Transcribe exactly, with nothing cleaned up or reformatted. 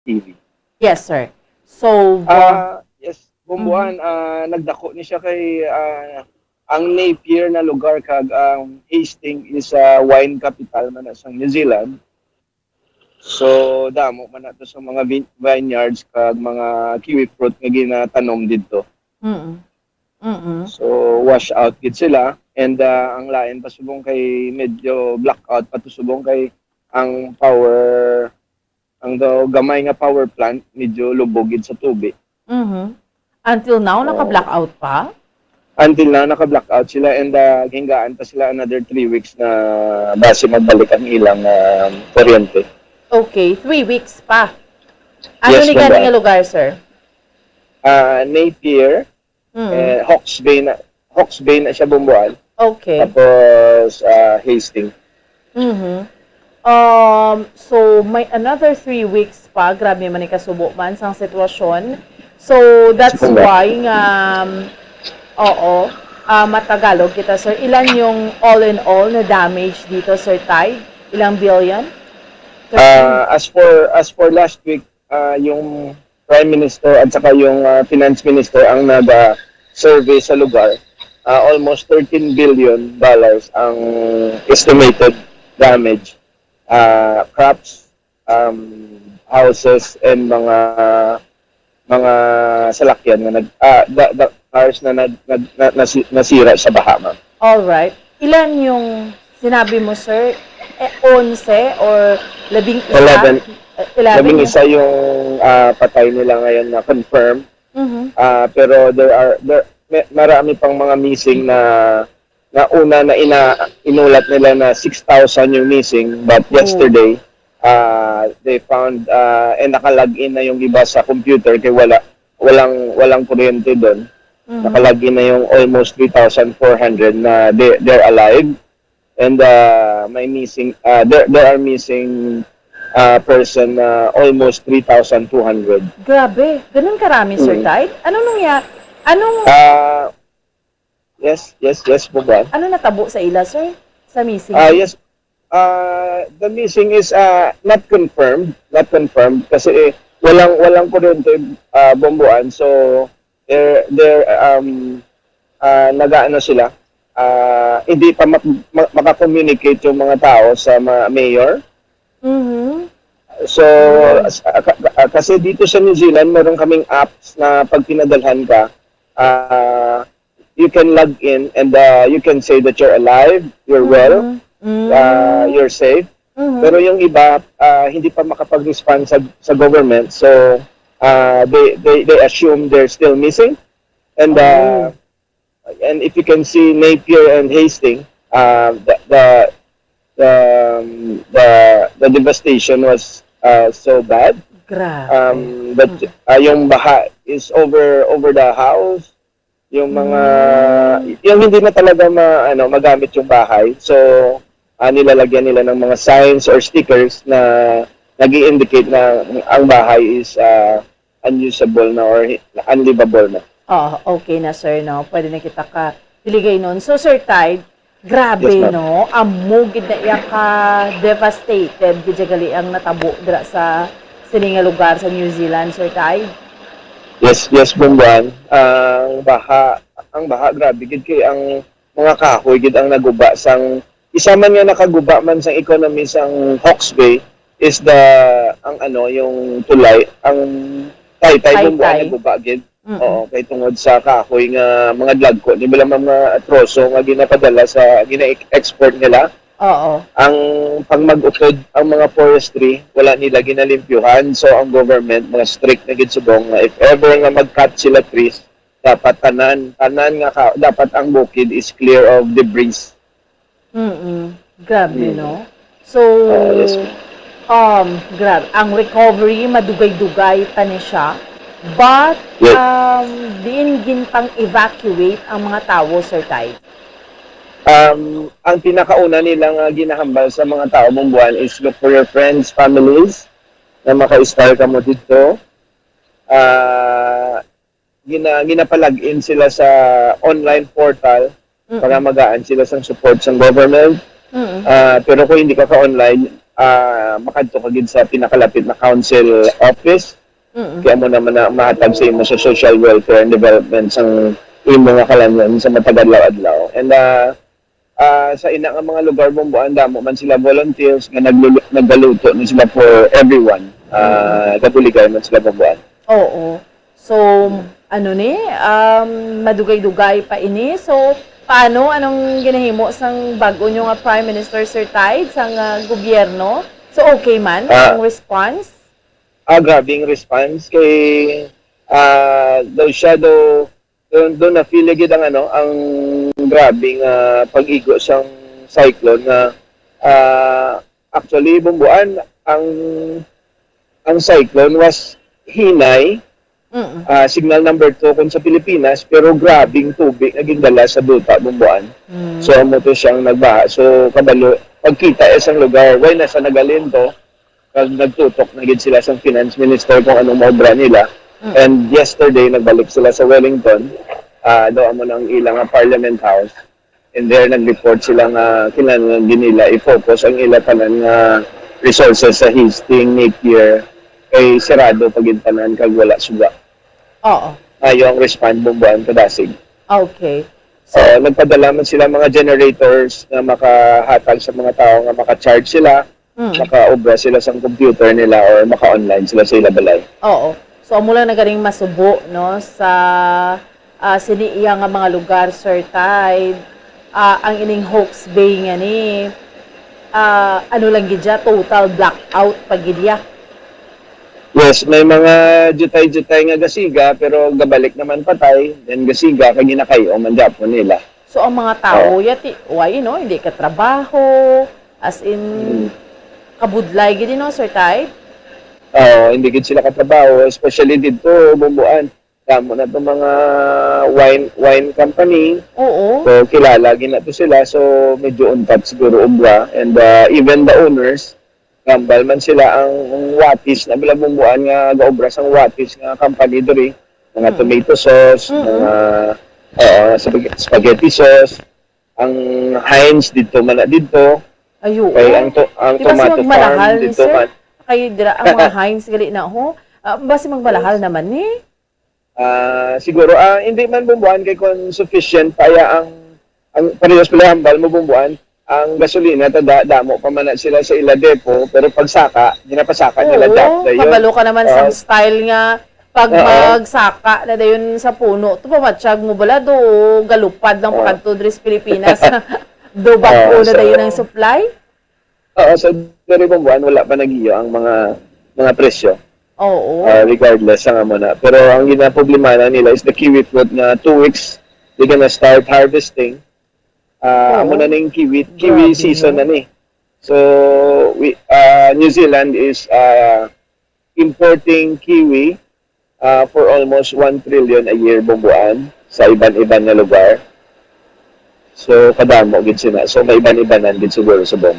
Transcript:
T V. Yes, sir. So, uh, Ah, yes, Bomboan, ah, nagdako ni siya kay, ah, ang Napier na lugar kag ang Hastings is, ah, wine capital man na sang New Zealand. So, damo man na to sa mga vin-, vineyards kag mga kiwi fruit nga ginatanom didto. Mm-mm. Mm-mm. So, wash out gid sila. And, ah, ang lain pa subong kay medyo blackout pa to subong kay ang power, ang daw gamay nga power plant, medyo lubog gid sa tubi. Mhm. Until now, Oo. Naka-blackout pa? Until now, naka-blackout sila and, ah, gingaan pa sila another three weeks na basi magbalik ang ilang, ah, kuryente. Okay, three weeks pa. Ano Yes, ni gani Bomboan. Nga lugar, sir? Ah, Napier, Mm. eh, Hawke's Bay na, Hawke's Bay na siya, Bomboan. Okay. Tapos, ah, Hastings. Mhm. Um, so, may another three weeks pa. Grabe man ni kasubo man sang sitwasyon. So, that's Sige. Why nga, um, oo, ah, matagalog kita, sir. Ilan yung all in all na damage dito, Sir Tide? Ilang billion? Ah, as for as for last week, ah, yung Prime Minister at saka yung, ah, Finance Minister ang nag-survey sa lugar. Ah, almost thirteen billion dollars ang estimated damage. Ah, crops, um, houses, and mga mga salakyan nga nag ah, the, the cars na nag, nag na, nasi- nasira sa baha, ma'am. All right. Ilan yung sinabi mo, sir? Eh, onse or labing isa? Eleven. Eh, eleven Labing yung- isa yung, ah, patay nila ngayon na confirm. Mhm. Ah, pero there are there may, marami pang mga missing na na una na ina, inulat nila na six thousand yung missing, but Oh. Yesterday, ah, they found, ah, and naka-log in na yung iba sa computer kay wala walang walang kuryente doon. Mhm. Naka-log in na yung almost three thousand four hundred na they, they're alive. And, ah, may missing, ah, there, there are missing, ah, person na almost three thousand two hundred. Grabe, ganun karami, Sir Mm. Tide? Anong nangyari? Anong Ah, yes, yes, yes, Bomboan. Ano natabo sa ila, sir? Sa missing? Ah, yes. Ah, the missing is, ah, not confirmed, not confirmed kasi, eh, walang walang kuryente, ah, Bomboan. So, they're they're um ah, nagaano sila. Ah, hindi pa mak- ma- maka-communicate yung mga tao sa mga mayor. Mhm. So, s- ah, ka- ah, kasi dito sa New Zealand, meron kaming apps na pag pinadalhan ka, ah, you can log in and, ah, you can say that you're alive, you're well, Mhm. Mm. ah, you're safe. Mhm. Pero yung iba, ah, hindi pa makapag-respond sa, sa government. So, ah, they, they, they assume they're still missing. And, uh, Oh. and if you can see Napier and Hastings, uh, the, the, the, um, the, the devastation was, uh, so bad. Grabe. Um, but, uh, yung baha is over, over the house. Yung mga, Mm. yung hindi na talaga ma, ano, magamit yung bahay. So, ah, nilalagyan nila ng mga signs or stickers na nag-i-indicate na ang bahay is, ah, unusable na or hi- unlivable na. Oh, okay na, sir, no? Pwede na kita ka diligay nun. So, Sir Tide, grabe, Yes, ma'am. No? Amo gid na iya ka devastated, gid siya gali ang natabo dira sa sini nga lugar sa New Zealand, Sir Tide. Yes, yes, Bomboan. Ang baha, ang baha, grabe gid kay ang mga kahoy gid ang naguba sang isa man nga nakaguba man sang economy sang Hawke's Bay is the, ang ano, yung tulay, ang taytay, Bomboan, Taytay. Naguba gid. Mm-mm. Oo, kay tungod sa kahoy nga mga dlagko, di ba lang mga troso nga ginapadala sa, gina-export nila. Oo. Ang pag mag-utod ang mga forestry, wala nila ginalimpyuhan. So, ang government, mga strict na gid subong nga if ever nga mag-cut sila trees, dapat tanan, tanan nga ka, dapat ang bukid is clear of debris. Mm-mm. Grabe, Mm. No? So, Oo, yes, ma'am. um, grabe. Ang recovery, madugay-dugay pa ni siya. But, Yes. Um, diin gintang evacuate ang mga tawo, Sir Tide? Um, ang pinakauna nila nga ginahambal sa mga tao, Bomboan, is look for your friends, families, na maka-stay kamo dito. Ah, gina, ginapalag-in sila sa online portal Mm-mm. para magaan sila sa support sa government. Mm-mm. Ah, pero kung hindi ka ka-online, ah, makadto ka gid sa pinakalapit na council office. Mm. Kaya mo naman na mahatag sa imo sa social welfare and development sang imo nga kalangian sa matag-adlaw-adlaw. And, ah, ah, sa ina nga mga lugar, Bumbuan, damo man sila volunteers nga naglulu-, naggaluto na sila for everyone. Ah, kabuligay man sila, Bumbuan. Oo. So, ano ni, um, madugay-dugay pa ini. So, paano, anong ginahimo sang bag-o nyo nga Prime Minister, Sir Tide, sang, ah, gobyerno? So, okay man Ah. ang response? Ah, grabe ang response kay, ah, daw siya daw, daw, daw na-feel gid ang, ano, ang grabe nga pag-igo sang cyclone nga, ah, actually, Bumbuan, ang, ang cyclone was Hinay, Mm. ah, signal number two kung sa Pilipinas, pero grabing tubig nga gindala sa duta, Bumbuan. Mm. So, amo to siyang nagbaha. So, kabalo, pagkita sa lugar, why nasa nagalin to? Kag nagtutok na gid sila sa finance minister kung anong maobra nila. Mm. And yesterday, nagbalik sila sa Wellington. Ah, daw amo na ang ilang nga Parliament House. And there, nag-report sila nga kinahanglan din nila i-focus ang ila tanan nga resources sa Hastings, Napier, kay sirado pa gid tanan kag wala suga. Oo. Ayo ang respond, Bumbuan, kadasig. Okay. So, So, nagpadala man sila mga generators nga makahatag sa mga tao nga maka-charge sila, Mm. makaobra sila sa computer nila or maka-online sila sa ila balay. Oo. So, amo lang na ganing masubo, no, sa, ah, sini iya nga mga lugar, Sir Tide. Ah, ang ining Hawke's Bay nga ni, ah, ano lang gid siya, total blackout pa gid iya. Yes, may mga jutay-jutay nga gasiga, pero gabalik naman patay, then gasiga, kag ginakay-o man gyapon nila. So, ang mga tao, Oo. yati, why, no? Hindi ka trabaho, as in, Mm. kabudlay gid, no, Sir Tide? Oo, hindi gid sila katrabaho, especially dito, Bumbuan. Damo na to mga wine, wine company. Oo. So, kilala gid na to sila. So, medyo untat siguro obra. And, uh, even the owners, gambal man sila ang, ang Watis na bala, Bumbuan, nga gaobra sang Watis nga company diri. Mga Mm. tomato sauce, Mm-mm. mga, oo, spag-, spaghetti sauce. Ang Heinz didto man na didto. Ay, oo. Kay ang to-, ang Di ba si tomato magmalahal farm ni didto sir? man. Kay dira ang mga Heinz gali na, ho? Ah, basi magmalahal Yes. naman ni? Ah, siguro, ah, hindi man, Bumbuan, kay kung sufficient pa ya ang, ang parehas pala hambal mo, Bumbuan, ang gasolina, tada, damo pa man na sila sa ila depo, pero pagsaka, ginapasaka nila Oo, dap dayon. Kabalo ka naman sa Ah. style nga pag Oo. magsaka na dayon sa puno, to pamatsyag mo bala do, galupad lang Oo. pakadto diri sa Pilipinas. Do bag-o Oo, na so, dayon ang supply? Oo, so diri, Bumbuan, wala pa nag-iyo ang mga, mga presyo. Oo. Ah, regardless, ang amo na. Pero ang ginaproblemahan nila is the kiwi fruit nga two weeks, they gonna start harvesting. Ah, Oo. amo na ning kiwi, kiwi Grabe, season no? na ni. So, we, ah, New Zealand is, ah, importing kiwi, ah, for almost one trillion a year, Bumbuan, sa iban-iban nga lugar. So, kadamo gid sila. So, maiban-ibanan gid siguro sa Bum.